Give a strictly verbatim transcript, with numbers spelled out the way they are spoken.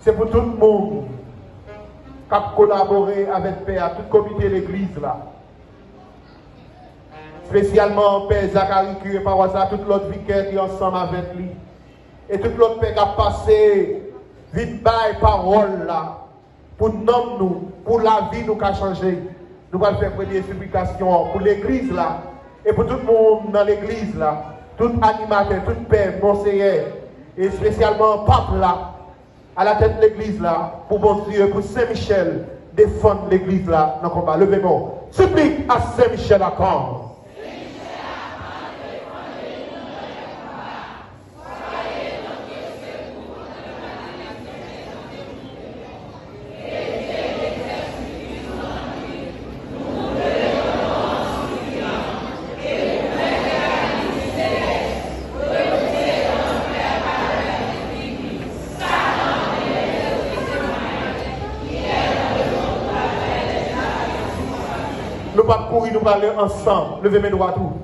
Se pou tout moun k ap kolabore avèk pè a, tout komite legliz la. Espesyalman pè Zakari, kire pawòs la, tout lòt vikè ki ansanm avèk li. E tout lòt pè k ap pase vin bay pawòl la pou nanm nou, pou lavi nou ka chanje. Nou pral fè premye siplikasyon an pou legliz la e pou tout moun nan legliz la, tout animatè, tout pè, monseyè, e espesyalman pap la, alatèt legliz la, pou Bondye, pou Sen Michèl defann legliz la nan konba. Leve men w. Siplik a Sen Michèl Akan. Nou p ap kouri, nou prale ansanm. Leve men dwat ou.